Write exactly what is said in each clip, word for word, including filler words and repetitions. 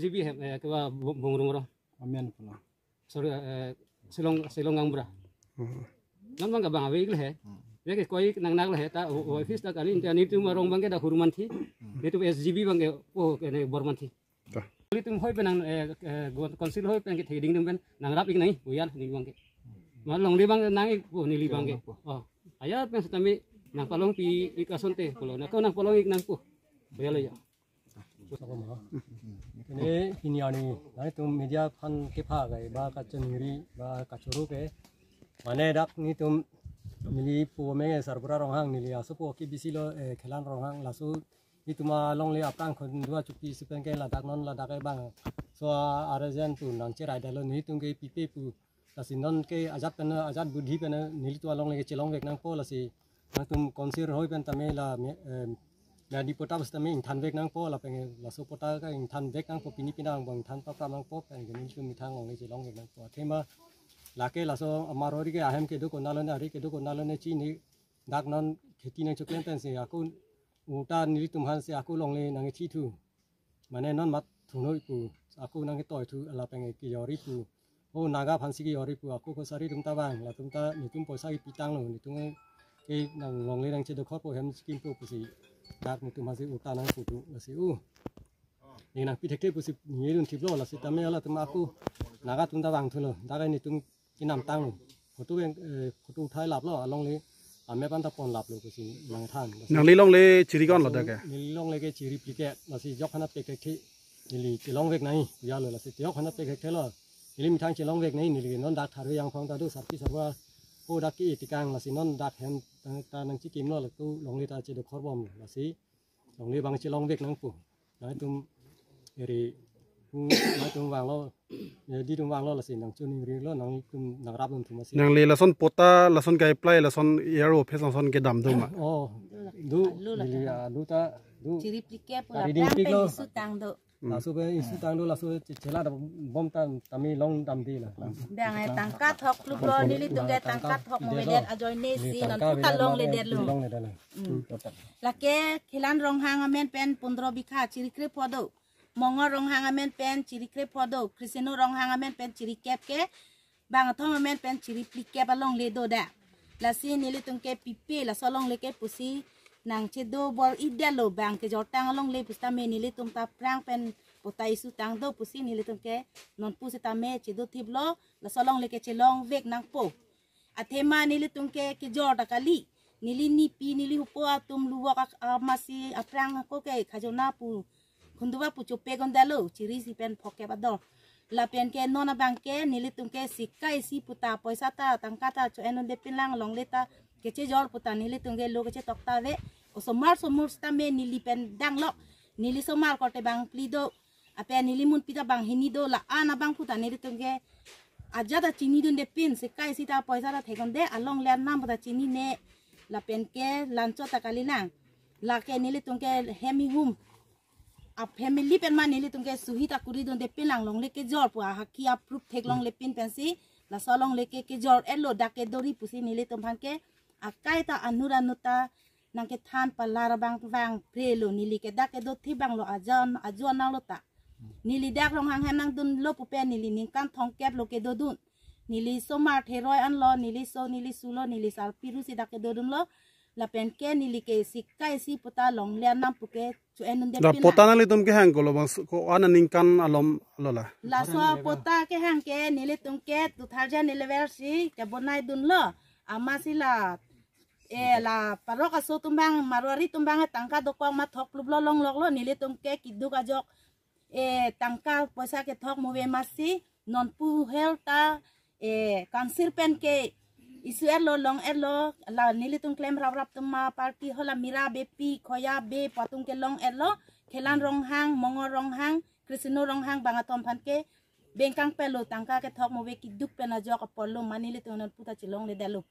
G B hem, eh, ke ba Bung-, Bungrung Rong. Amen pulo. Sorry, eh, Silong, Silong Gangbra. Hmm. Non bang ke bang ave ik le he. Hmm. Ye ke koi nang nang le he ta, o, o office ta kali, nelitum arong bang ke dak Hurmanthi. Hmm. Nelitum S G B bang ke, o, ke ne Bormanthi. Ta. Nelitum hoi pen nang, eh, eh, gon-, council hoi pen ke theding dum pen nangrap ik nai, buyan ni bang ke. Ma longle bang nang ik, o, neli bang ke. Oh. Ajat pen setame nangpalongpi ik asonte, pulo. Na ko nangpalong ik nangpo. Buyan lo ya. Ini, ini ani, nelitum media aphan kepha kai, ba kachoningri, ba kachoro ke. Mane dak nelitum neli pu menge Sarbura Ronghang neli asopo ke bisi lo, eh, Khelan Ronghang laso nelitum alongle aphrang Khondua Chopi si pen ke ladak non ladak ke bang. So, a-, arjen pu nangcherai dalo nelitum ke pipe pu. Lasi non ke ajat pen, ajat budhi pen nelitum alongle ke chelongvek nangpo lasi nangtum council hoi pen tame la me-, em, meyadi patta bus tame ingthanvek nangpo lapen laso patta ke ingthanvek nangpo pini pini angbong ingthan papra nangpo pen ke nelitum methang alongle chelongvek nangpo. Athema lake laso amarwari ke ahem kedo konat lo ne ari kedo konat lo ne chini dak non kheti nangchoklem pensi ako uta nelitum aphansi ako longle nangkethithu. Mane non mat thunoi pu, ako nangketoi thu, lapen kejorri pu. O Naga aphansi kejorri pu, ako kosari atum ta bang, latum ta nelitum poisa kepitanglo, nelitum ke nang longle nangchedokhor po hem scheme po pusi. Dak nelitum aphansi uta nangputu, lasi o. Neli nangpi thekthe pusi, neli dun thiplo, lasi tame latum ako Naga atum ta bang thulo, dak nelitum kinam tanglo. Photo beng, eh, photo uthai laplo, alongle, ame pan ta pon laplo pusi nangthan. Nangli longle chiri ko-an lo dak ke? Neli longle ke chiri phlikep, lasi jok hana pek thekthe, neli chelongvek nai, ya lo lasi jok hana pek thekthe lo. Neli methang chelongvek nai, neli non dak Tharve Jangphong ta do, sarpi sarwa, o dak ke tikang lasi non dak hem ta nangchikimlo latum longle ta chedokhor bom lasi. Longle bang chelongvek nangpo. Nangtum eri, hmm, nangtum vanglo, ya, nelitum vanglo lasi nangchoningrilo nangtum nangrap nangtum lasi. Nangli lason patta, lason ke-apply, lason A R O office lason kedam do ma? Oh, do, Alu la neli ta. Alu ta, do. Chiri phlikep pu Tari ding laprang pik pen lo. Isu tang do. Hmm. Laso pen isu tang do, laso che-, chela da bom ta tame longdamde la. Bang, eh, tangka thok kluplo nelitum ke tangka thok mo vedet ajoine si nelitum nonpu ta longledetlo. Longledetlo. Hmm. Lake Khelan Ronghang amen pen pondro bikha chiri krepho do. Mongor Ronghang amen pen chiri krepho do. Krisino Ronghang amen pen chiri kep ke. Bang athom amen pen chiri phlikep alongle do da. Lasi nelitum ke pipe laso alongle ke pusi nangchedo bor-idetlo bang kejortang alongle pusitame nelitum ta aphrang pen patta isu tang do pusi nelitum ke nonpu sitame chedothiplo laso alongle ke chelongvek nangpo. Athema nelitum ke kejor ta kali. Neli nipi, neli hupo atum luvok ak-, amatsi aphrang ako ke khajona pu, khunduba pu chope gondalo, chiri isi pen phokep ador. Lapen ke non abang ke nelitum ke sika isi puta poisa ta tangka ta cho-en dundepin lang longle ta kechejor puta nelitum ke lo kechetok ta ave. Osomar somur sitame neli pen danglo. Neli somar korte bang phli do. Ape neli munpi ta bang hini do la-an abang puta nelitum ke ajat ta chini dundepin sika isi ta poisa ta thekon de alongle arnam puta chinine lapen ke lanchot ta kalilang. Lake nelitum ke hem ihum a family pen ma nelitum ke suhi ta kuri dundepin lang longle kejor pu ahaki a-proof theklonglepin pensi laso alongle ke kejor-etlo dak ke dori pusi nelitum aphan ke akai ta anut anut ta nangkethan palar abang vangphrelo neli ke dak kedothip abang lo ajon ajon nanglo ta. Neli dak Ronghang hem nangdunlo pupen neli ningkan thomkep lo kedodun. Neli somar theroi anlo, neli so, neli sulo, neli sarpi ru si dak kedodunlo. Lapen ke neli ke sika isi puta longle arnam pu ke cho-en dundepin lang. Patta nanglitum kehang kolo bang s-, ko-an aningkan alom lo la? Laso patta kehang ke nelitum ke two thousand eleven si kebonai dunlo. Amatsi la, eh, la parok aso atum abang, Marwari atum abang tangka dokok ma thok kluplo longloklo, nelitum ke keduk ajok, eh, tangka poisa kethok mo ave amatsi nonpu hel ta, eh, council pen ke isu-etlo long-etlo, la nelitum klem raprap atum ma party hala Mira Bey pi Khoya Bey pu atum ke long-etlo, Khelan Ronghang, Mongor Ronghang, Krisino Ronghang bang athom aphan ke bengkang pelo tangka kethok mo ave keduk pen ajok apotlo ma nelitum nonpu ta chelongledetlo.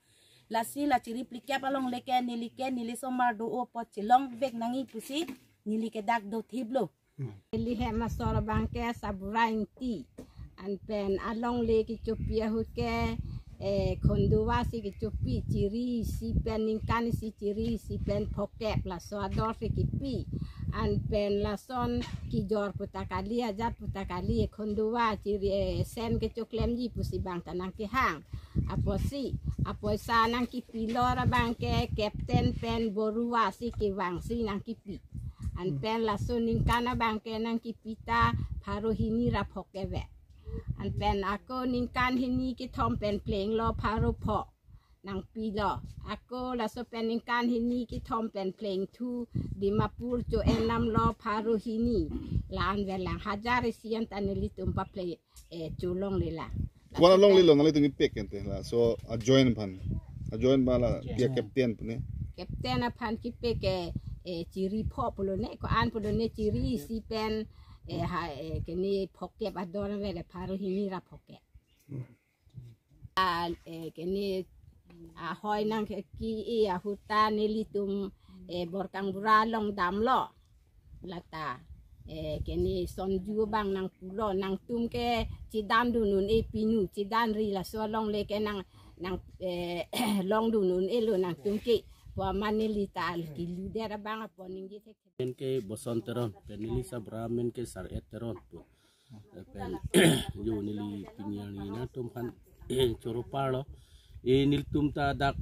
Lasi la chiri phlikep alongle ke neli ke neli somar do apot chelongvek nangji pusi neli ke dak dothiplo. Neli hem asor abang ke Sabura Ingti. Anpen alongle kechopi ahut ke, eh, khonduwa si kechopi chiri isi pen ningkan isi chiri isi pen phokep laso ador si kipi. Anpen lason kijor puta kali, ajat puta kali, ekhon doa chiri, eh, sen kechoklemji pusi bang ta nangkehang. Apotsi, apoisa nangkipilo ra bang ke Captain pen Borua si kevang si nangkipi. Anpen laso ningkan abang ke nangkipi ta pharo hini ra phokep ave. Anpen ako ningkan hini kethom pen plenglo pharo pho nangpilo. Ako laso pen ningkan hini kethom pen plengthu Dimapur cho-en damlo pharo hini. La-an velang hajar isi an ta nelitum paple, eh, cholongle la. Ko-an alonglelo, nanglitum kipek ante laso a-join aphan. A-join aphan la pia captain pu ne. Captain aphan kipek ke, eh, chiri pho pulo ne, ko-an pulo ne chiri isi pen, eh, ha, eh, kene phokep ador vele pharo hini ra phokep. Ah, eh, kene, ah, hoi nangke-i ahut ta nelitum, eh, Borkangbura along damlo. Lata, eh, kene sonju abang nangpulo, nangtum ke chedandun un-e pinu, chedanri laso alongle ke nang, nang, eh, longdun un-elo nangtum ke. Pu amat neli ta kiludet abang apot ningje thek. Amen ke Boson Teron, pen neli sabra amen ke Sar-et Teron pu. Pen yo neli pini arni nangtum aphan choro parlo. E nelitum ta dak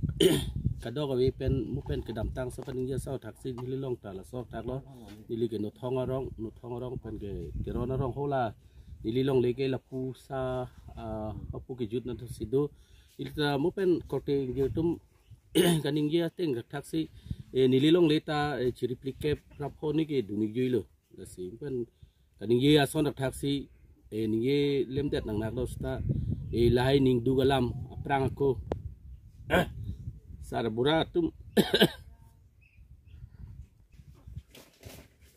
kadokave pen mo pen kedamtang so kaningje asong thaksi neli along ta laso thaklo. Neli ke Nothong arong, Nothong arong pen ke Teron arong hala. Neli longle ke lapu sa, ah, lapu kejut nangthu si do. Neli ta mo pen korte ingjirtum kaningje ateng thaksi, eh, neli longle ta, eh, chiri phlikep ra pho ni ke dun-ik juilo. Lasi pen kaningje ason thaksi, eh, ningje lemdet nangnak do seta, eh, lahai ningduk alam aphrang ako. Sarbura atum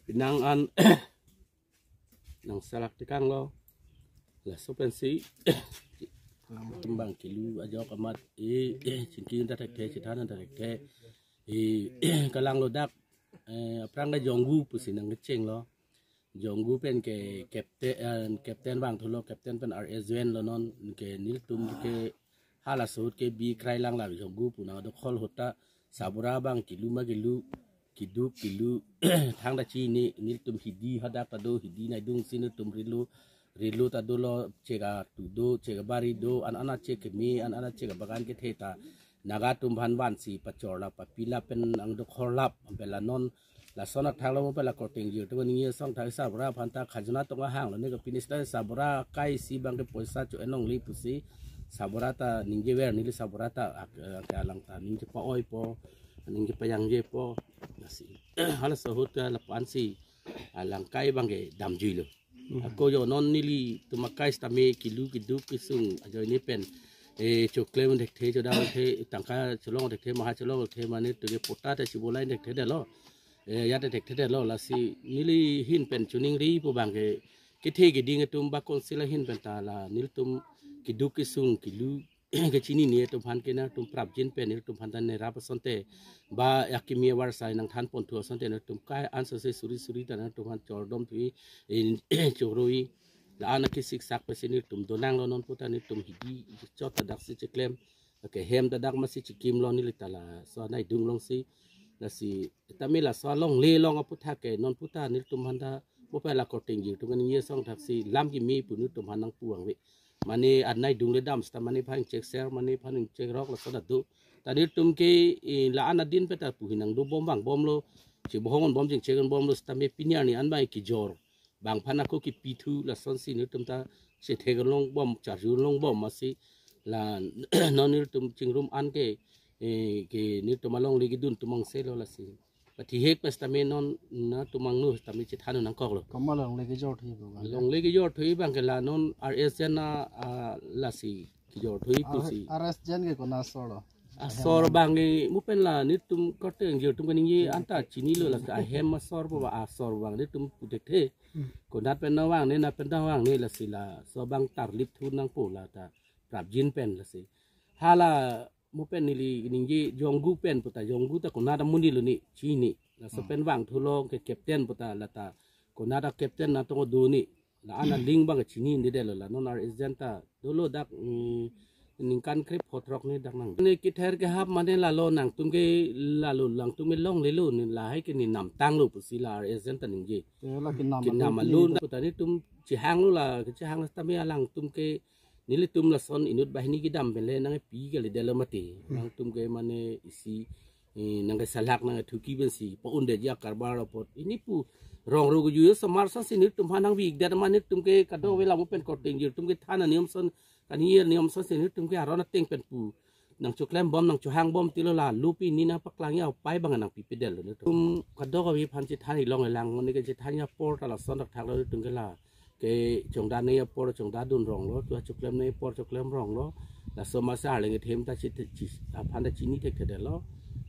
pinang an nangsalak tekanglo. Laso pensi tembang kilu ajok amat, eh, eh, chingki ta thekthe, chethan ta thekthe. Eh, kalanglo dak, eh, aphrang ke Jonggu pusi nangkechenglo. Jonggu pen ke captain, eh, captain vangthulo, captain pen R S J N lo non ke nelitum ke hala ahut ke bi krai lang lang Jonggu pu nangdokhol ahut ta sabra abang kilu ma kilu, kiduk kilu, thangta chini nelitum hidi hadak ta do, hidi naidung si nelitum rilo, rilo ta dolo, chek atu do, chek abari do, an an achek keme, an an achek abagan kethe ta Naga atum aphan vansi pachorlap, papilap pen nangdokhorlap, anpe la non lason athak lo mo pen la korte ingjirtum kaningje asong thak sabra aphan ta khajana tong ahanglo ne ke pini seta sabra akai si bang ke poisa cho-en longle pusi sabra ta ningjever, neli sabra ta ak-, ak-, alang ta ningje pa-oipo, ningje pajangjepo. Lasi halaso ahut ke lapu-an si alangkai bang ke damjuilo. Ako yo non nelitum akai sitame kilu kiduk kesung ajoine pen, eh, choklem thekthe, chodam thekthe, tangka cholong thekthe, maha cholong thekthe, mane tuge pota te chibolai thekthedetlo. Eh, ya te thekthedetlo, lasi neli ahin pen choningri pu bang ke kethe keding atum ba council ahin pen ta la nelitum kiduk kesung kilu kechinine atum aphan ke nangtum prapjin pen nelitum aphan ta nerap asonte ba akimi avarsai nangthanponthu asonte nangtum kai ansose suri suri ta nangtum aphan chordom thu-i, in choro-i, la-an akisiksak pensi nelitum donanglo, non pu ta nelitum hidi chot ta daksi chiklem, ke hem ta dak masi chikimlo neli ta laso anaidung alongsi. Lasi tame laso alongle along aputhak ke non pu ta nelitum aphan ta mo pen la korte ingjirtum kaningje asong thaksi lam kimi pu nelitum aphan nangpu vangve. Mane anaidung le dam seta mane aphan chek ser, mane aphan chek rok laso ta do. Ta nelitum ke, eh, la-an adin pen ta puhi nangdobom vangbomlo, chibohong-onbom, chingchek onbomlo sitame pini arni an bang kijor bang aphan ako kipithu lasonsi nelitum ta chethek longbom, charju longbom masi la non nelitum chingrum an ke, eh, ke nelitum alongle kedun atum angselo lasi. Pathihek pen sitame non nangtum angno sitame chethan nangkoklo. Komat longle kejor thu-i pu bang? Longle kejor thu-i bang ke la non R S J N a, a, lasi kejor thu-i pusi. R S J N ke konat asor lo? Asor bang ke mo pen la nelitum korte ingjirtum kaningje anta chinilo, la ke ahem asor pu ba asor bang nelitum pu thekthe. Konat pen nangvangne, nat pen nangvangne lasi laso bang tarlip thu nangpo la ta prapjin pen lasi. Hala mo pen neli ningje Jonggu pen pu ta, Jonggu ta konat amonit lo ne chini. Laso pen vangthulo ke captain pu ta, la ta konat a-captain natong do ne. La-an aling bang chinidetlo, la non R S J N ta dolo dak, mm, ningkan krepho throk ni dak nang. Ne kether kehap mane lalo nangtum ke lalo nangtum ke longlelo ne lahai ke ne namtanglo pusi la R S N ta ningje. Te la kenam Kenam alo alo na. Puta netum chehanglo la chehang tame alangtum ke nelitum lason inut banghini kedam pen le nangpi kali delo mati. Nangtum ke mane isi eh, nangkesalak nangkethuki pensi pa-un detji akarbar apot. Ini pu rong ro keju osomar ason si netum aphan nangvik det ma netum ke kadokave lamu pen korte ingjir tum ke than aniyom ason kanir niyom ason si netum ke aron ateng pen pu nangchoklem bom nangchohang bom tilo la lupi ni nangpaklangji apai bang nangpipe detlo netum. Kadokave aphan chethan ilong elang ne ke chethan apor ta lason thakthak lo netum ke la ke chongdunji apor chongdun ronglo, tu choklem ji apor choklem ronglo. Laso masa arleng kethem ta chi, chi, aphan ta chini thekthedetlo.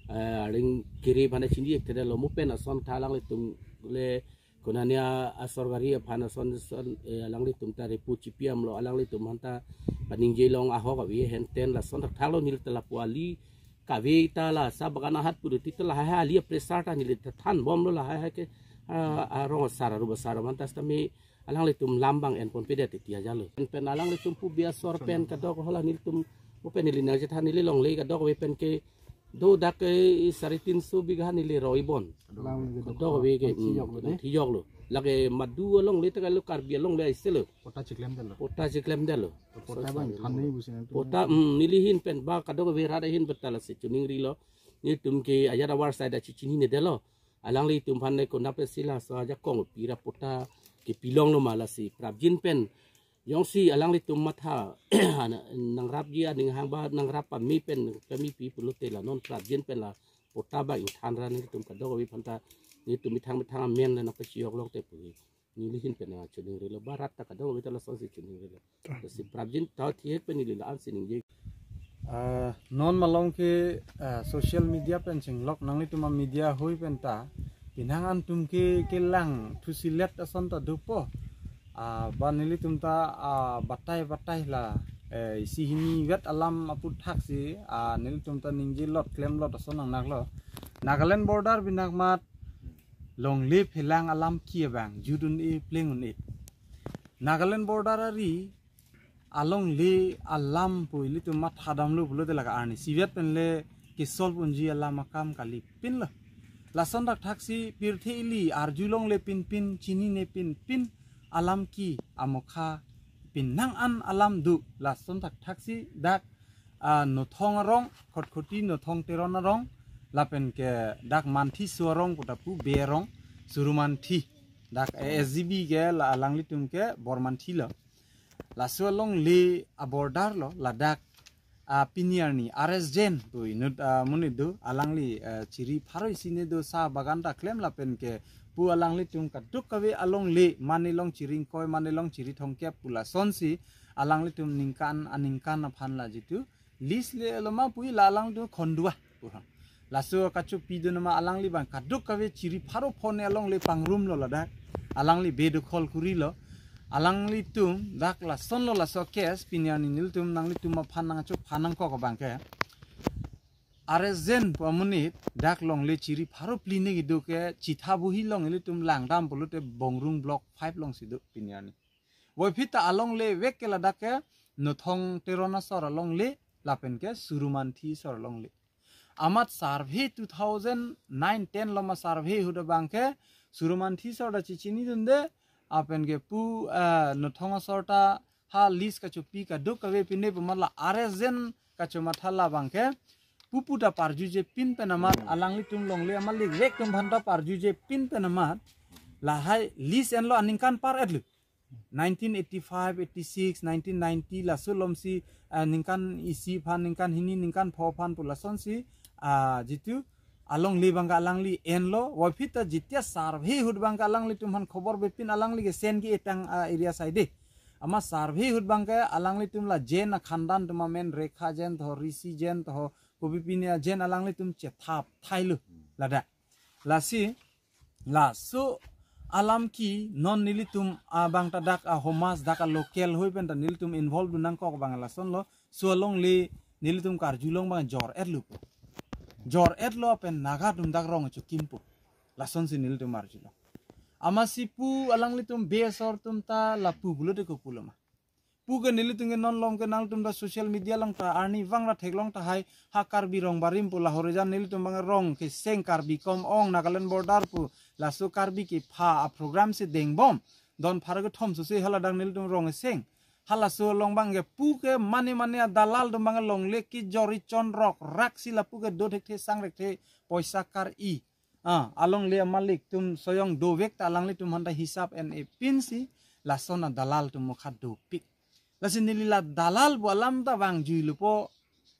Eh, arleng kiri aphan ta chini thekthedetlo. Mo pen ason ta alanglitum le konania asor gari aphan ason ason, eh, alanglitum ta repu chipiamlo, alanglitum aphan ta paningje long ahok ave henten lason thakthak lo neli ta lapu ali kave ta la sa bagan ahat puruti ta lahai ali pressure ta neli ta than bomlo lahai ke, ah, ah, rong asar aru asar aphan ta sitame alanglitum lam bang enponpedet titi ajalo. Pen alanglitum pu biasor pen kadokave la nelitum mo pen neli nangchethan neli longle kadokave pen ke do dak ke sare tinso bigha neli roi bon. Lang lagi Kadokave ke, Nang thiyok lo, hmm, de. Thiyok lo. Lake madu alongle ta kalo Karbi alongle aiselo. Pota chiklem detlo. Pota chiklem detlo. Pota bang than ni busi nangtum. Pota, hmm, neli ahin pen ba kadokave rat ahin betala si chuningrilo. Netum ke ajat avar side achi chininedetlo. Alanglitum aphan ne konat pensi laso ajakong pira pota kepilonglo ma lasi prapjin pen jongsi alanglitum matha nangrapji aning hang ba nangrap pame pen kami pi pulote la non prapjin pen la pota ba ingthan ra netum kadokave aphan ta netum methang methang amen le nangpachiyok longte pu. Neli ahin pen nangchuningrilo ba rat ta kadokave ta lasonsi chuningrilo. Lasi prapjin ta thihek pen neli la-an si ningje. Ah, non malom ke, ah, social media pen chinglok nanglitum amedia hui pen ta pinang antum ke kelang thusilet ason ta dopo. Ah, ba nelitum ta, ah, batai batai la, eh, isi hini vet alam aputhaksi, ah, nelitum ta ningje lot klem lot ason nangnaklo. Nagaland border binakmat longle phelang alam ki abang judun e pleng un e. Nagaland border ari alongle alam pu ilitum mathadamlo pulote lake arnisi vet pen le ke-solve unji alam akam kalipinlo. Lason thakthak si pirthe ili arjulongle pinpin chinine pinpin alam ki amokha pinang an alam do lason thakthak si dak, ah, Nothong arong, Khatkhati Nothong Teron arong, lapen ke dak Manthi so arong puta pu be arong, Surumanthi, dak A S G B ke la alanglitum ke Bormanthi lo. Laso alongle a-border lo, ladak, ah, pini arni R S Jain pu inut, ah, monit do, alangli, ah, chiri pharo isi ne do sa bagan ta klem lapen ke pu alanglitum kadokave alongle mane long chiri ingkoi mane long chiri thomkep pu lasonsi alanglitum ningkan aningkan aphan la jitu lease le lo ma pu la alanglitum khondua pu ha. Laso kachopi dun ma alangli bang kadokave chiri pharo phone alongle pangrumlo ladak. Alangli bedokhol kurilo. Alanglitum dak lasonlo laso case pini arni nelitum nanglitum aphan nangchophan nangkok abang ke. R S Jain pu amonit dak longle chiri pharo phli ne kedo ke Chithabuhi along ilitum langdam pulote Bongrung Block five alongsi do pini arni. Voiphit ta alongle vek ke ladak ke Nothong Teron asor alongle lapen ke Surumanthi asor alongle. Amat survey two thousand nine ten lo ma survey ahut abang ke Surumanthi asor ta chechini dunde lapen ke pu, eh, Nothong asor ta ha lease kachopi kadokave pine pu ma la R S Jain kachomatha labang ke pupu ta parjuje pin pen amat alanglitum longle amat lik vek atum aphan ta parjuje pin pen amat lahai lease enlo aningkan par-etlo. Nineteen eighty-five, eighty-six, nineteen ninety laso alomsi, ah, ningkan isi aphan, ningkan hini, ningkan pho aphan pu lasonsi, ah, jitu alongle abang ke alangli enlo, voiphit ta jitia survey ahut abang ke alanglitum aphan khobor bepin alangli ke sen ke etang, ah, area side. Ama survey ahut abang ke alanglitum la Jain akhandan atum amen Rekha Jain to, Rishi Jain to, kopi pine a-Jain alanglitum chethap thailo ladak. Lasi laso alam ki non nelitum abang ta dak a-homas dak a-local hoi pen ta nelitum involve dun nangkok abang lasonlo. So alongle nelitum karjulong abang jor-etlo. Jor-etlo pen Naga atum dak rong chokimpo. Lasonsi nelitum arjulong. Amatsi pu alanglitum be asor atum ta lapu pulote kopulo ma. Pu ke nelitum ke non lom ke nangtum ta social media along ta arnivang ra theklong tahai, ha Karbi Rongbarim pu la Horejan nelitum bang rong keseng Karbi Kom Ong Nagaland border pu laso Karbi kepha a program si dengbom. Don pharo kethom sose haladak nelitum rong keseng. Halaso along bang ke pu ke mane mane adalal atum bang longle kejor-i chonrok rak si lapu ke do thekthe sang thekthe poisa kar-i. Ah, alongle amalik atum soyong dovek ta alanglitum aphan ta hisap en-e pinsi lason adalal atum mokha dopik. Lasi neli la dalal pu alam ta vangjuilopo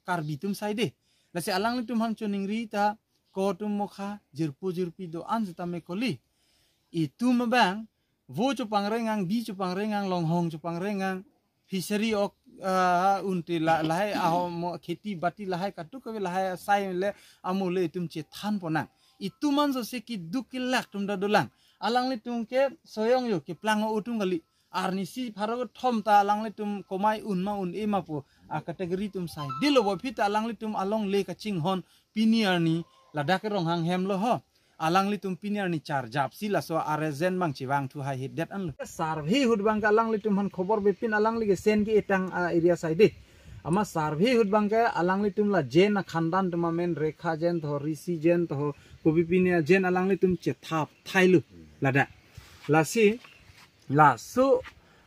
Karbi atum side. Lasi alanglitum aphan choningri ta ko atum mokha jirpo jirpi do-an setame kali. Itum abang vo chopangrengang, bi chopangrengang, longhong chopangrengang, fishery ok, ah, unti la, lahai ahom kheti bati lahai katuk kave lahai asai le amule itum chethan ponang. Itum an sose keduk kelak atum ta dolang. Alanglitum ke soyong yo keplang o atum kali. Arnisi pharo kethom ta alanglitum komai un ma un-e ma pu a category atum sai. Dilo bo aphi ta alanglitum alongle kachinghon pini arni ladak ke Ronghang hem lo ho. Alanglitum pini arni charjap si laso arrest jen bang chevang thu hai hit det anlo. Survey ahut bang ke alanglitum aphan khobor bepin alangli ke sen ke etang a area side. Ama survey ahut bang ke alanglitum la jen akhandan atum amen Rekha jen to, Risi jen to, kopi pini a jen alanglitum chethap thailu ladak. Lasi laso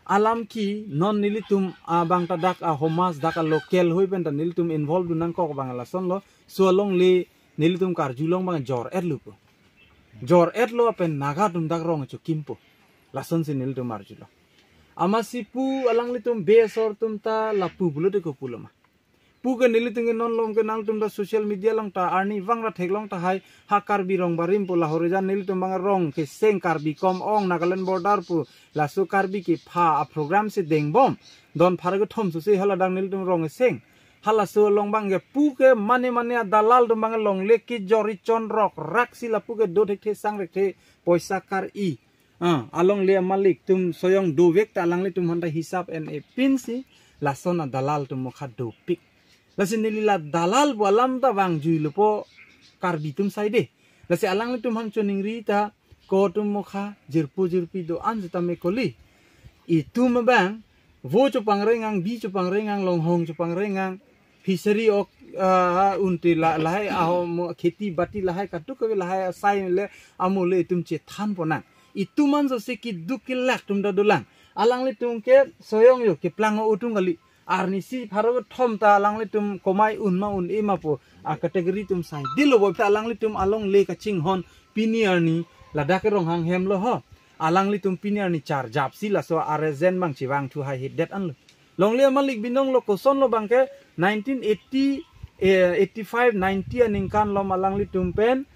alam ke non nelitum abang ta dak a homas dak a local hoi pen ta nelitum involve dun nangkok bang lason lo. So alongle nelitum karjulong bang jor-et lo pu. Jor-et lo pen Naga atum dak rong chokimpo. Lason si nelitum arjulong. Amatsi pu alanglitum be asor atum ta lapu pulote kopulo ma. Pu ke nelitum ke non lom ke nangtum ta social media along ta arnivang ra theklong tahai, ha Karbi Rongbarim pu la Horejan nelitum bang rong keseng Karbi Kom Ong Nagaland border pu laso Karbi kepha a program si dengbom. Don pharo kethom sose haladak nelitum rong keseng. Halaso along bang ke pu ke mane mane adalal atum bang longle kejor-i chonrok rak si lapu ke do thekthe sang thekthe poisa kar-i. Ah, alongle amalik atum soyong dovek ta alanglitum aphan ta hisap en-e pinsi lason adalal atum mokha dopik. Lasi neli la dalal pu alam ta vangjuilopo Karbi atum side. Lasi alanglitum aphan choningri ta ko atum mokha jirpo jirpi do-an setame kali. Itum abang vo chopangrengang, bi chopangrengang, longhong chopangrengang, fishery ok, ah, unti la, lahai ahom kheti bati lahai katuk kave lahai asai le amule itum chethan ponang. Itum an sose keduk kelak atum ta dolang. Alanglitum ke soyong yo keplang o atum kali. Arnisi pharo kethom ta alanglitum komai un ma un-e ma pu a category atum sai. Dilo bo aphi ta alanglitum alongle kachinghon pini arni ladak ke Ronghang hem lo ho. Alanglitum pini arni charjap si laso arrest jen bang chevang thu hai hit det anlo. Longle amalik binong lo koson lo bang ke nineteen eighty, eh, eighty-five, ninety aningkan lom alanglitum pen,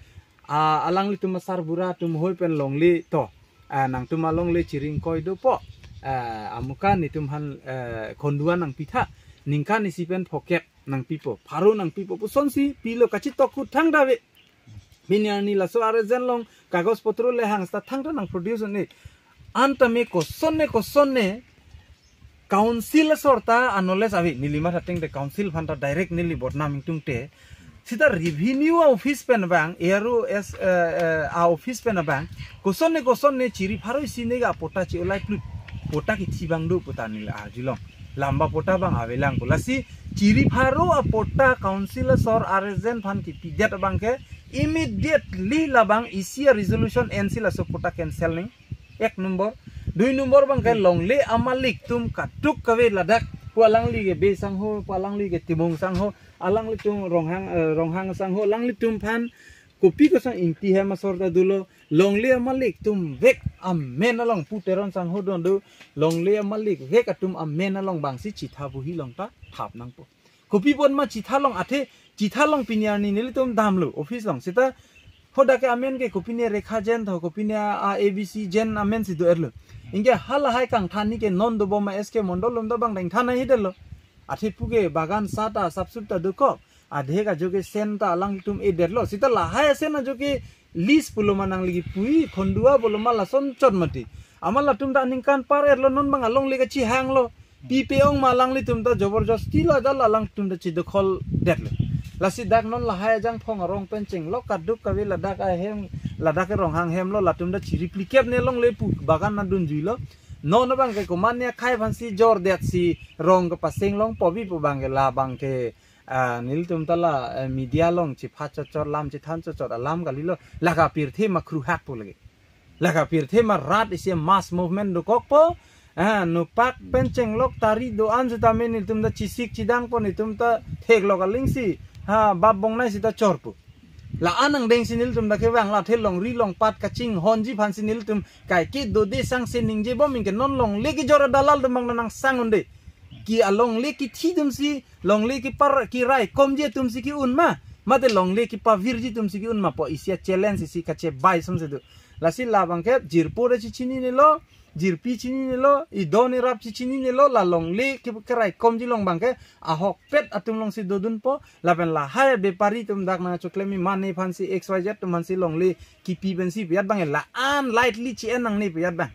ah, alanglitum asarbura atum hoi pen longle to. Ah, nangtum alongle chiring koi dopo. Ah, amuka netum aphan, eh, khondua nangpitha. Ningkan isi pen phokep nangpipo. Pharo nangpipo. Puson si pilo kachitok kut thangta ave. Pini arni laso arrest jen along kagos potro le hangsta thangta nang produce un-e. Anta me koson ne koson ne council asor ta a-knowledge ave, neli matha ateng te council aphan ta direct neli bodnam ingtung te. Sita revenue office pen abang, A R O S, eh, eh, a office pen abang, koson ne koson ne chiri pharo isi ne ga patta che-olai plut. Patta kithi bang do pu ta neli arjulong. Lamba patta bang avelang pu. Lasi chiri pharo apatta council asor arrest jen aphan kipidet abang ke immediately labang isi a resolution en si laso patta cancel ning. Ek number. Dui number bang ke longle amalik atum katuk kave ladak pu alangli ke Bey sangho, pu alangli ke Timung sangho, alanglitum Ronghang, eh, Ronghang sangho, alanglitum aphan kopi kosong ingti hem asor ta dolo, longle amalik atum vek amen along pu Teron sangho don do, longle amalik vek atum amen along bang si chitha buhi along ta thap nangpo. Kopi pon ma chitha long athe, chitha long pini arni nelitum damlo office along. Sita hadak ke amen ke kopine Rekha jen to, kopine a, a ABC jen amen si do-etlo. Anke halahai kangthani ke non dobom ma S K Mondol along ta bang dengthan ahi detlo. Athe pu ke bagan sa ta sapsup ta dokok. Adhe ka jo ke sen ta alangtum e detlo. Sita lahai sen ajo ke list pulo ma nangli kipui, khondua pulo ma lason chot mati. Amat latum ta aningkan par-etlo, non bang alongle kachihanglo. Pipe ong ma alanglitum ta jabardasti lo, ajat alangtum ta chidokhol detlo. Lasi dak non lahai ajangphong arong pen chenglok kaduk kave ladak ahem, ladak ke Ronghang hem lo, latum ta chiri phlikep ne longle pu bagan na dunjuilo. Non abang ke komatne akhei aphansi jordetsi rong kepasing longpo bi pu abang ke la abang ke, ah, nelitum ta la, eh, media along chepha chotchot lam chethan chotchot alam kalilo, la ke pirthe ma khruhak pu lake. La ke pirthe ma rat isi mass movement dokokpo. Ah, nopak pen chenglok tari do-an setame nelitum ta chesik chedangpo, nelitum ta theklok alingsi, ha, bap bongnai sita chorpo. La-an angdengsi nelitum ta kevang, la athe longri longpat kachinghonji aphansi nelitum kaike dode sangse ningjebom, anke non longle kejor adalal atum abang nang sang unde. Ke alongle kethi atumsi, longle kepar keraikomji atumsi ke-un ma, mate longle kepavirji atumsi ke-un ma pu isi a-challenge isi kachebai sumse do. Lasi la abang ke jirpo ta chechinine lo, jirpi chinine lo, idon irap chechinine lo, la longle ke keraikomji along abang ke ahokpet atum alongsi dodunpo. Lapen lahai bepari atum dak nangchoklem, mane aphansi X Y Z atum aphansi longle kipi pensi pu ajat abang ke la-an lightly chi-en nangne pu ajat abang.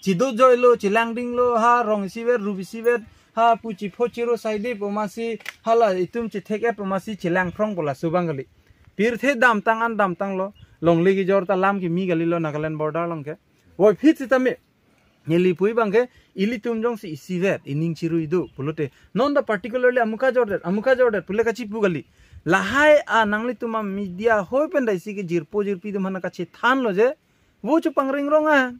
Chedojoilo, chelangdinglo, ha rong isivet, rup isivet, ha pu chepho chero saide pu masi, hala itum chethek-et pu masi chelangphrongpo, laso abang kali. Pirthe damtang an damtanglo, longle kejor ta lam kimi kalilo Nagaland border along ke. Voiphit sitame neli pu abang ke, ilitum jongsi isivet, ining chirui do pulote, non ta particularly amuka jordet, amuka jordet pule kachipu kali. Lahai a nanglitum a media hoi pen ta isi ke jirpo jirpi atum aphan kachethanlo je, vo chepangring rong a,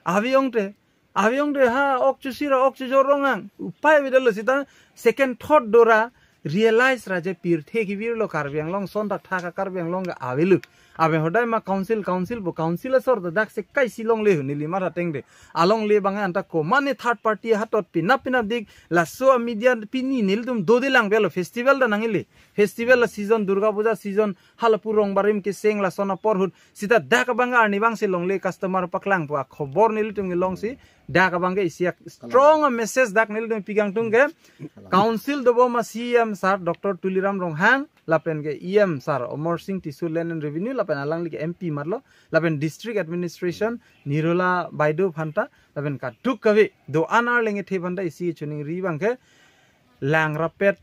ave ongte, ave ongte, ha ok chusira ok chujor rong ang, upai avedetlo sita second thought dora, realize ra je pirthe kevirlo, Karbi Anglong ason thakthak a Karbi Anglong ke avelo. Ave hodai ma council, council pu council asor ta dak se kaisi longle hu neli matha tengde. Alongle abang anta komatne third party hatot pinap pinapdik, laso a media pini nelitum dode lang pelo, festival ta nangkele. Festival a season, Durga Puja season, halapu rong barim keseng lason apor ahut. Sita dak abang arnivang si longle customer paklang pu akhobor nelitum kelongsi dak abang ke isi a strong a message dak nelitum pi kangtung ke. Council dobom a C E M sir Doctor Tuliram Ronghang, lapen ke E M sir Amarsing Tisso, Land and Revenue, lapen alangli ke M P marlo, lapen District Administration Nirola Baideo aphan ta, lapen kaduk kave do-an arleng ethe aphan ta isi choningri abang ke, lang rapet,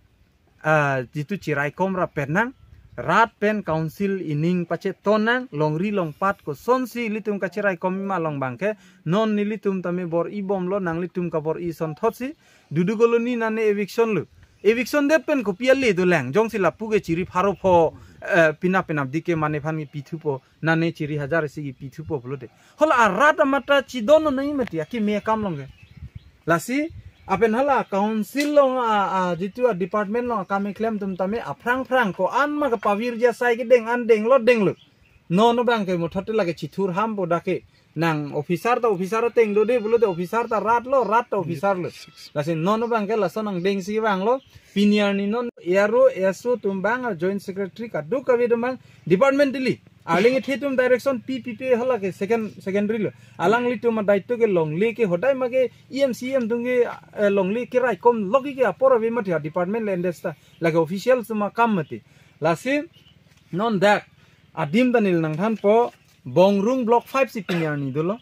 ah, jitu cheraikom rapet nang, rat pen council ining pacheton nang, longri longpat kosonsi ilitum kacheraikom ma along abang ke, non nelitum tame bor-ibomlo, nanglitum kabor-i asonthotsi, Dudu Colony nane eviction lo. Eviction det pen kopi ale dolang, jongsi lapu ke chiri pharo pho, eh, pinap pinapdik ke mane aphan kipithupo, nane chiri hajar isi kipithupo pulote. Hala arat amat ta chidon nai mati, akeme akam along ke. Lasi, apen hala council along a, a, jitu a department along akam keklem atum tame aphrang phrang ko-an ma kepavirji asai kedeng an denglo denglo. Non abang ke muthot te lake chithur hampo dak ke. Nang officer ta officer ateng dode pulote officer ta rat lo, rat ta officer lo. Lasi non abang ke lason angdengsi vanglo. Pini arni non A R O, S O atum abang, a joint secretary kaduk kave atum abang department dili. Arleng ethe atum direction pi pi pe hala ke second, secondary lo. Alanglitum a daito ke longle ke hodai ma ke E M C E M atum ke, eh, longle keraikom lok ke apor ave mati ha department le endes ta. Lake official atum akam mati. Lasi non dak adim ta neli nangthanpo, Bongrung Block five si pini arni dolo.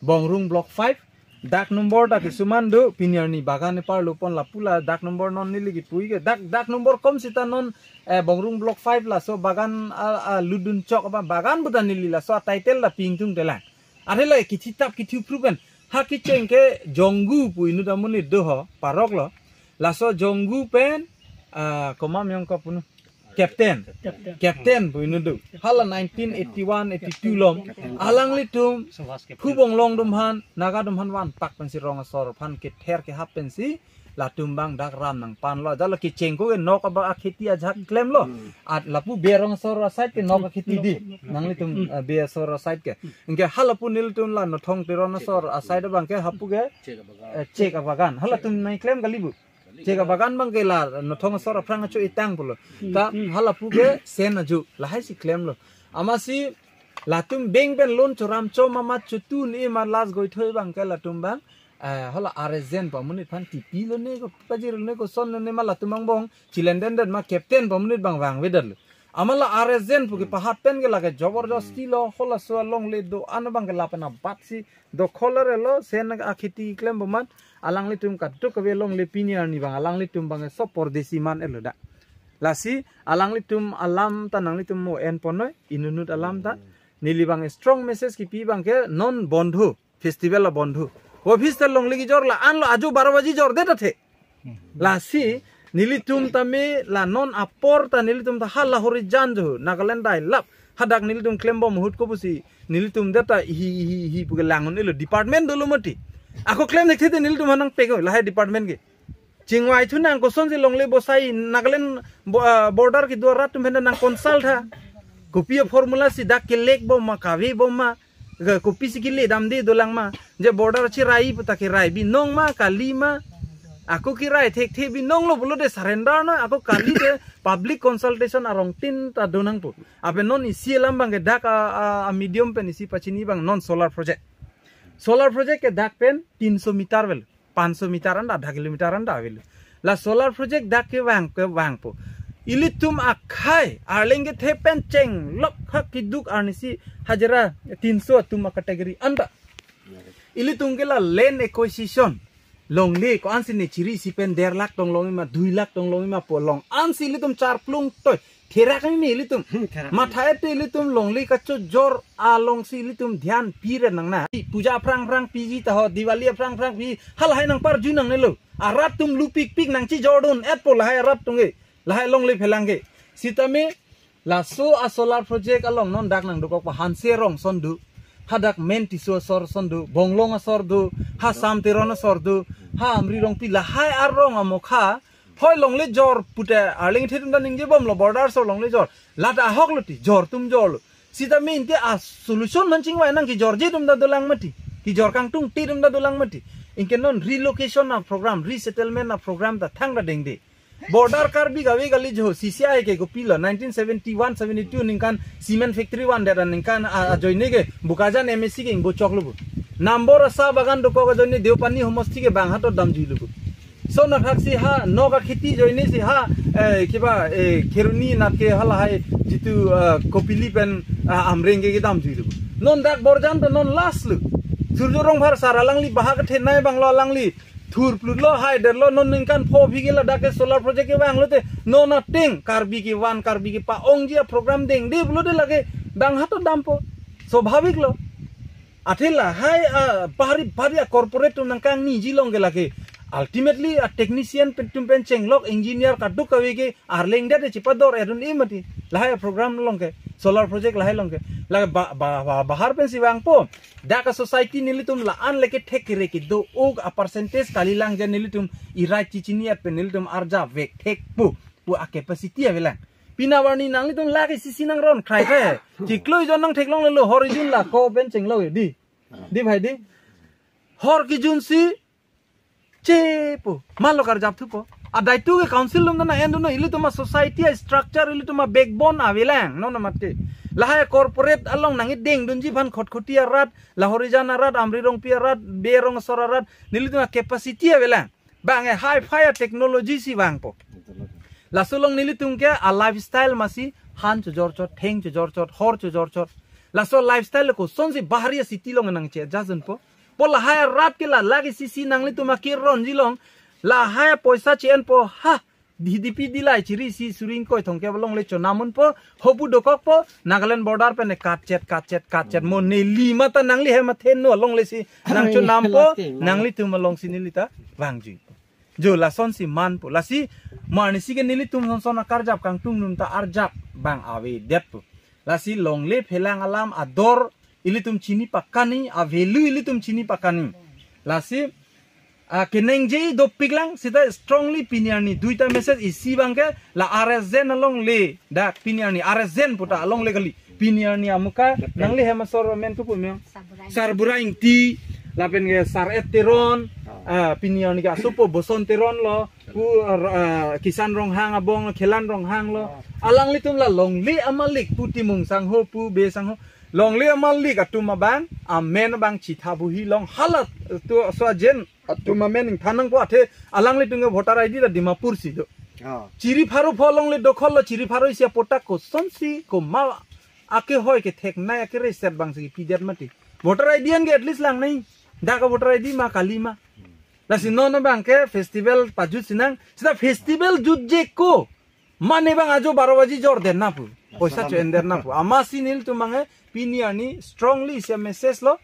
Bongrung Block five, dak number ta kisuman do, pini arni bagan epar lupon lapu la dak number non neli kipu ke, dak, dak number kom sita non, eh, Bongrung Block five laso bagan a, a ludun chok abang, bagan pu ta neli laso a title ta pingtung telang. Are la kithitap kithiphru pen, ha kecheng ke Jonggu pu inut amonit do ho, parok lo. Laso Jonggu pen, ah, komat miyong ko punu, Captain. Captain. Captain pu inut do. Hala nineteen eighty-one eighty-two along, alanglitum Phubonglong atum aphan, Naga atum aphan vanpak pensi rong asor aphan kether kehap pensi latum abang dak ram nangpanlo. Jalo kecheng ko ke nok aba akheti ajahak klemlo. At lapu Bey arong asor aside ke nok akheti di. Nanglitum, eh, Bey asor aside ke. Anke halapu nelitum la Nothong Teron asor aside abang ke hapu ke, eh, chek abagan. Halatum nangklem kali bu. Chek abagan abang ke la Nothong asor aphrang acho itang pulo. Ta halapu ke sen aju, lahai si klemlo. Amatsi latum bank pen loan choram cho mamat chotun e ma last goithoi abang ke latum abang, eh, hala R S Jen pu amonit aphan tipilone ko pajirlone koson lone ma latum angbong chilenden den ma Captain pu amonit abang vangvedetlo. Amat la R S Jen pu ke pahat pen ke lake jabardasti lo, halaso alongle do-an abang ke lapen abatsi dokhol arelo, sen akheti klem boman, alanglitum kaduk kave longle pini arni abang, alanglitum abang so pordesi man elo dak. Lasi, alanglitum alam ta nanglitum mo enponnoi, inutnut alam ta. Neli abang strong message kipi abang ke non bondhu, festival abondhu. Office ta longle kejor la-an lo, ajo baro baji jor det athe. Lasi nelitum tame la non apor ta nelitum ta ha Lahorijan jo Nagaland dailap. Hadak nelitum klembom ahut ko pusi nelitum det ta hi hi hi pu ke lang un-elo, department dolo mati. Ako klem thekthe nelitum ha nangpek lahai department ke. Chingvai thu nang kosonsi longle bosai Nagaland bo-, ah, border kedo arat atum aphan nang consult tha. Kopi a-formula si dak kelek bom ma, kave bom ma, ga kopisi kele damde dolang ma. Je border chirai puta kerai binong ma, kali ma. Ako kerai thekthe binong lo pulote surrender na, ako kali te public consultation arong tin ta do nangpo. Ape non isi alam abang ke dak a, a, a medium pen isi pachini abang non solar project. Solar project ke dak pen tinso meter vel, panso meter anda, adha kilometer anda avelo. La solar project dak kevang, kevangpo. Ilitum akhai arleng kethe pen chenglok ha keduk arnisi hajira tinso atum a-category anda. Ilitum ke la land acquisition, longle ko-ansi ne chiri isi pen der lakh tong longji ma, dui lakh tong longji ma pu along ansi ilitum charplung toi. Therak kami ilitum. Therak. Matha et ilitum longle kachojor alongsi ilitum dhyan pire nangne. Puja aphrang aphrang piji ta ho, Diwali aphrang aphrang pi, halahai nangparju nangnelo. Arat atum lupikpik nangchijordun etpo lahai arat atum ke. Lahai longle phelang ke. Sitame laso a-solar project along non dak nangdokok pa Hanse arong ason do. Hadak main Tisso asor ason do, Bonglong asor do, ha Sam Teron asor do, ha Amri Rongpi, lahai arong amokha. Hoi longle jor pute arleng kethe atum ta ningje bomlo, border asor longle jor. Lata ahok lo ti, jor atum jorlo. Sitame inte a-solution man chingvai nang kejorje atum ta dolang mati. Kejor kangtungte atum ta dolang mati. Anke non relocation a-program, resettlement a-program ta thangta dengde. Border Karbi kave kali jo, C C I ke kopilo, nineteen seventy-one seventy-two aningkan cement factory vandet aningkan a, ajoine ke Bokajan M A C ke ingbo choklo bo. Nambor a-cha bagan dokok ajoine Deopani homosti ke bang hato damjuilo bo. Lason athaksi ha nok akheti ajoine si ha, eh, kiba, eh, Kheroni anat ke halahai jitu, eh, Kopili pen, ah, Amreng ke kedamjuilo bo. Non dak Borjan to non last lo. Surjo Rongphar sar alangli bahak thenai abang lo, alangli thurplutlo, haiderlo, non ningkan pho aphi ke ladak ke solar project kevanglo te, non ateng Karbi kevan, Karbi kepa-ongji a-program dengde pulote lake bang hato dampo. Swabhavik lo. Athe lahai, ah, bahari bahari a-corporate atum nangkangniji along ke lake. Ultimately a-technician pen atum pen chenglok, engineer kadokave ke arleng det chipador-et un-e mati. Lahai a-program along ke, solar project lahai along ke. Lake ba, ba, ba, bahar pensi vangpo. Dak a-society nelitum la-an lake thek kere kedo-o a-percentage kalilang jan nelitum irai chichini at pen nelitum arjavek thekpo pu a-capacity avelang. Pini awarni nanglitum lake sisi nangron khrai khrai. Chiklo ejon nangtheklonglelo, hor ijun la ko pen chenglok di. Di bhai di. Hor kejunsi chepo. Malo karjap thupo. Adai tu ke council atum ta nang-endunnon, ilitum a-society a-structure, ilitum a-backbone avelang. Non amat ke. Lahai corporate along nangkedengdunji aphan Khatkhati arat, Lahorijan arat, Amri Rongpi arat, Bey Rong asor arat, nelitum a-capacity avelang. Bang e hi-fi a-technology si vangpo. Laso along nelitum ke a-lifestyle masi han chojorchot, theng chojorchot, hor chojorchot. Laso lifestyle kosonsi bahari a-city along nangche-adjust dunpo. Pu lahai arat ke la lake sisi nanglitum akir ronji along. Lahai poisa che-enpo ha. Di dipi di lai chiri isi suri ingkoi thomkep along le chonam unpo. Hopu dokokpo, Nagaland border pen katchet, katchet, katchet. Mo neli mata nangli hem athenno along le si nangchonampo, nanglitum alongsi neli ta vangjuipo. Jo lasonsi manpo. Lasi mo arnisi ke nelitum sonson akarjap kangtung atum ta arjap bang avedetpo. Lasi longle phelang alam ador ilitum chini pakani, a-value ilitum chini pakani. Lasi, ah, keningje dopiklang seta strongly pini arni duita message isi abang ke la R S Zen along le dak pini arni R S Zen puta along le kali. Pini arni amuka nangli hem asor amen tu pu meng. Sarbura Ingti, lapen ke Sar-et Teron, ah, pini arni ke asopo Boson Teron lo, pu, ah, Kisan Ronghang abong, Khelan Ronghang lo. Alanglitum la longle amalik pu Timung sangho pu Bey sangho. Longle amalik atum abang, amen abang Chithabuhi along hala tu so ajen atum amen ingthan nangpo athe alanglitum ke voter I D ta Dimapur si do. Ah. Chiri pharo pho longle dokhol lo chiri pharo isi apotak kosonsi komat akehoi kethek nai akere set abangsi pidet mati. Voter I D an ke at least langnai. Dak a-voter I D ma kali ma. Lasi non abang ke festival pajut sinang. Seta festival jutje ko. Mane bang ajo baro baji jor den na pu. Poisa cho-en den na pu. Amatsi nelitum abang e pini arni strongly isi a-message lo.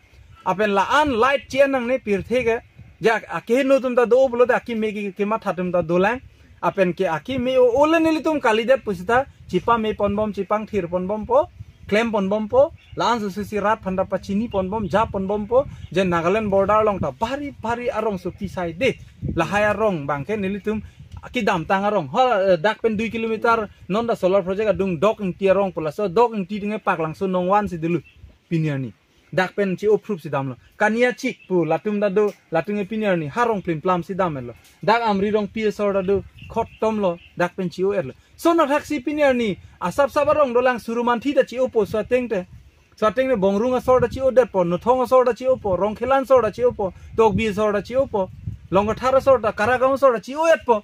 Apen la-an light che-en nangne pirthe ke. Ja akeheno atum ta do pulote akeme ke, kematha atum ta dolang. Apen ke akeme o ole nelitum kalidet pusita chipame ponbom, chipangthir ponbompo, klem ponbompo, la-an sususi rat aphan ta pachini ponbom, ja ponbompo, je Nagaland border along ta bari bari arong so kisai de. Lahai arong abangke nelitum kedamtang arong. Ho, eh, dak pen dui kilometer non ta solar project adung Dok Ingti arong pu, laso Dok Ingti ding e Paklangso Nongvan si dulu pini arni. Dak pen che-o phrup si damlo. Kaniachik pu latum ta do, latum ke pini arni harong plimplam si dam-etlo. Dak Amri Rongpi asor ta do, khottomlo, dak pen che-o-etlo. Lason athaksi pini arni asapsap arong dolang, Surumanthi ta che-opo, so ateng te. So ateng te Bongrung asor ta che-odetpo, Nothong asor ta che-opo, Rongkhelan asor ta che-opo, Tokbi asor ta che-opo, Longathar asor ta, Karagaon asor ta che-o-etpo.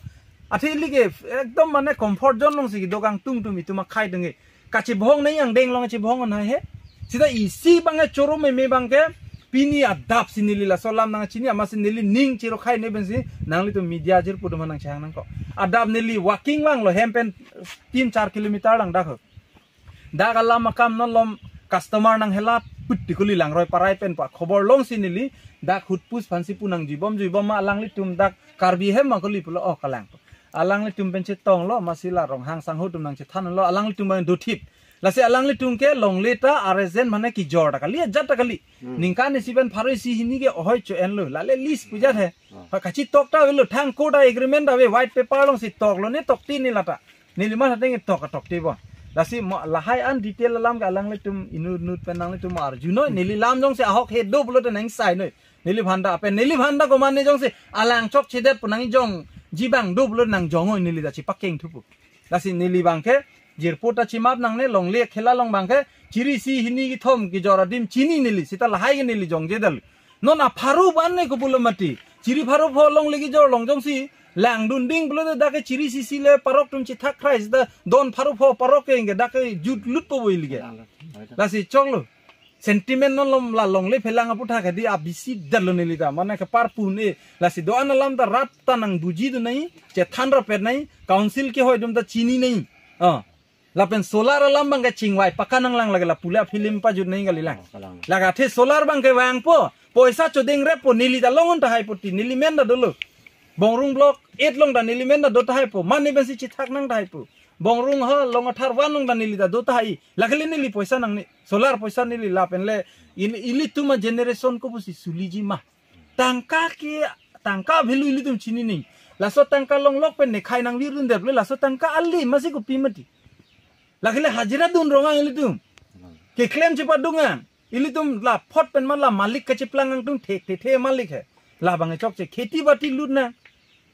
Athe ili ke ekdom mane comfort zone alongsi kedo kangtung tum itum akhei denge. Kachibhong nai angdeng along chibhong nai he. Sita isi abangke choro meme abangke pini adap si neli laso alam nangchini amatsi neli ning chiro khai ne pensi nanglitum media jirpo atum aphan nangchehang nangkok. Adap neli walking vanglo hem pen tin char kilometer lang dak ho. Dak alam akam non lom customer nanghelat put ti kuli Langroi Parai pen pa khobor longsi neli dak hutpus aphansi pu nangjui bom jui bom ma alanglitum dak Karbi hem ma kuli pulo, oh, kalang. Alanglitum pen chetonglo, amatsi la Ronghang sangho atum nangchethanlo, alanglitum pen dothip. Lasi alanglitum ke longle ta aresen mane kijor ta kali, ajat ta kali. Hmm. Ningkan isi pen pharo isi hini ke ohoi cho-enlo, lale lease pu ajat he. Ah. Ha kachitok ta avelo, thang court agreement ta ave, white paper alongsi toklo ne tokte ne lata. Neli ma hateng tok tokte bo. Lasi mo lahai an detail alam ke alanglitum inut nut pen nanglitum arjunoi, neli lam jongsi ahok he do pulote nangsai noi. Neliphan ta apen neliphan ta komatne jongsi alang chokchedet pu nangjongji abang do pulo nangjong-oi, neli ta chepakeng thupo. Lasi neli abangke jirpo ta chimap nangne, longle khela along abangke chiri isi hini kethom kejor adim chini neli, sita lahai ke neli jongje dal. Non apharo ban ne ko pulo mati. Chiri pharo pho longle kejor along jongsi langdun ding pulote dak ke chiri isi isi le parok atum chethak khrai sita don pharo pho parok ke ingke dak ke jutlut po bo ili ke. Lasi choklo. Sentiment non lom la longle phelang aputhak hedi abisi detlo neli ta. Mane kepar pune. Lasi do-an alam ta rat ta nangbuji dun nai, chethan rapet nai, council kehoi atum ta chini nai. Ah. Lapen solar alam abangke chingvai pakka nanglang lake lapu le film pajut nai kalilang. Oh, kalang. Lake athe solar abangke vangpo, poisa chodeng reppo, neli ta long-un tahai po ti, neli men ta dolo. Bongrung block eight along ta neli men ta do tahai po, mane pensi chethak nang tahai po. Bongrung ha Longathar one along ta neli ta do tahai. Lake le neli poisa nangne. Solar poisa neli lapen le in, ilitum a-generation ko pusi suliji ma. Tangka ke, tangka value ilitum chini nai. Laso tangka longlok pen ne khai nangvirdundet le laso tangka ale masi kopi mati. Lake le hajira dun rong-ang ilitum. Keklem chepadung-ang. Ilitum la phot pen ma la malik kacheplang angtung thekthe malik he. La abang chokche kheti bati lut nang.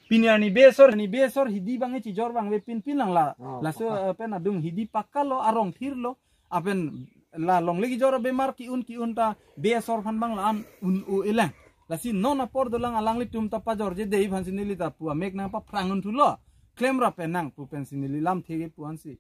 Pini arni besor, ni besor hidi abang chijor abang ve pinpin lang la. Oh, laso, pakka. Eh, pen adung hidi pakka lo, arong thir lo. Apen la longle kejor abemar ki-un ki-un ta besor aphan abang la-an un-o-elang. Lasi non apor dolang alanglitum ta pajorje dei aphansi neli ta pu amek nangpaphrang-un thulo. Klem ra pen nang pu pensi neli lamthe kepu ansi.